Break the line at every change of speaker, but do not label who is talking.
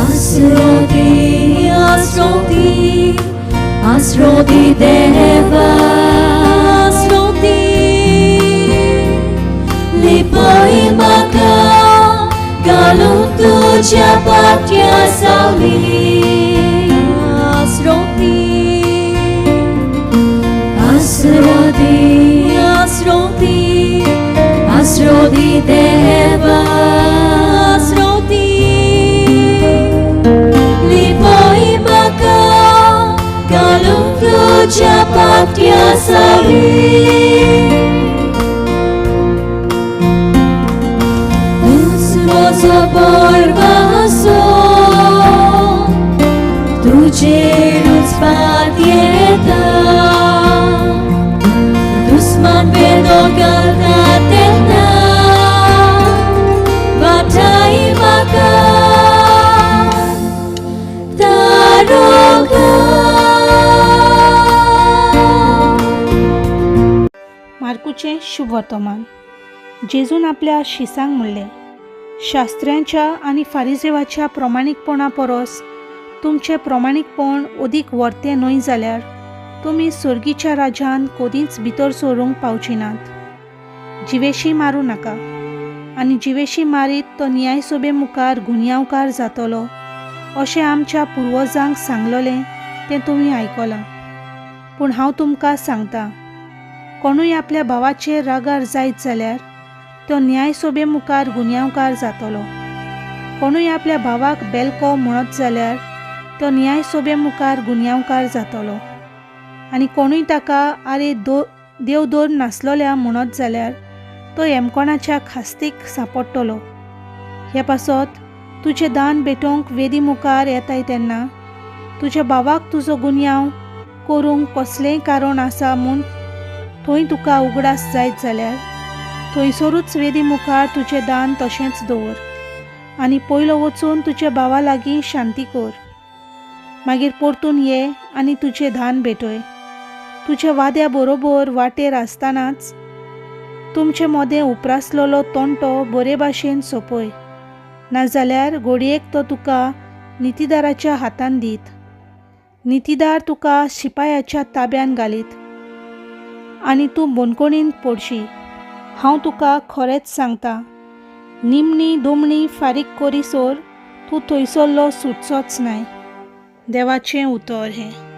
आसरो दी, आसरो दी, आसरो दी देवा, आसरो दी. लिपय म्हाका घालून तुज्या पाट्या सावली, आसरो दी. आसरो दी, आसरो दी, आसरो दी देवा, आसरो दी. लिपय म्हाका घालून तुज्या पाट्या सावली. तूंच म्हजो भरवंसो, तुजेरूच पातयेता. दुस्मान वेदो घालता तेन्ना वाटाय म्हाका, तारोगा.
मार्कूचें शुभवर्तमान. जेजून आपल्या शिसांक म्हणलें, शास्त्र्यांच्या आनी फारिजेवाच्या प्रमाणीकपणा परस तुमचें प्रमाणीकपण अदीक वर्तें न्हय जाल्यार तुमी सर्गीच्या राज्यांत कदींच भितर सरूंक पावची नात. जिवेशी मारूं नाका आनी जिवेशी मारीत तो न्यायसभे मुखार गुन्यांवकार जातलो अशें आमच्या पुर्वजांक सांगलोलें तें तुमी आयकलां. पूण हांव तुमकां सांगता, कोणूय आपल्या भावाचेर रागार जायत जाल्यार तो न्यायसभे मुखार गुन्यांवकार जातलो. कोणूय आपल्या भावाक बेलको म्हणत जाल्यार तो न्यायसभे मुखार गुन्यांवकार जातलो. आनी कोणूय ताका आरे दो देव दोर नासलोल्या म्हणत जाल्यार तो येमकोणाच्या खास्तीक सांपडटलो. हे पासत तुजें दान भेटोवंक वेदी मुखार येताय तेन्ना तुज्या भावाक तुजो गुन्यांव करूंक कसलेंय कारण आसा म्हूण थंय तुका उगडास जायत जाल्यार थंयसरूच वेदी मुखार तुजें दान तशेंच दवर आनी पयलो वचून तुज्या भावा लागीं शांती कर. मागीर परतून ये आनी तुजें धान भेटय. तुज्या वाद्या बरोबर वाटेर आसतनाच तुमचे मोदें उप्रासलेलो तंटो बरे भाशेन सोंपय, नाजाल्यार घडयेक तो तुका नितीदाराच्या हातान दीत, नितीदार तुका शिपायाच्या ताब्यान घालीत आनी तूं बंदखणींत पडशी. हांव तुका खरेंच सांगता, निमणी दोमणी फारीक करीसर तूं थंयसरलो सुटचोच नाय. देवाचें उतर हें.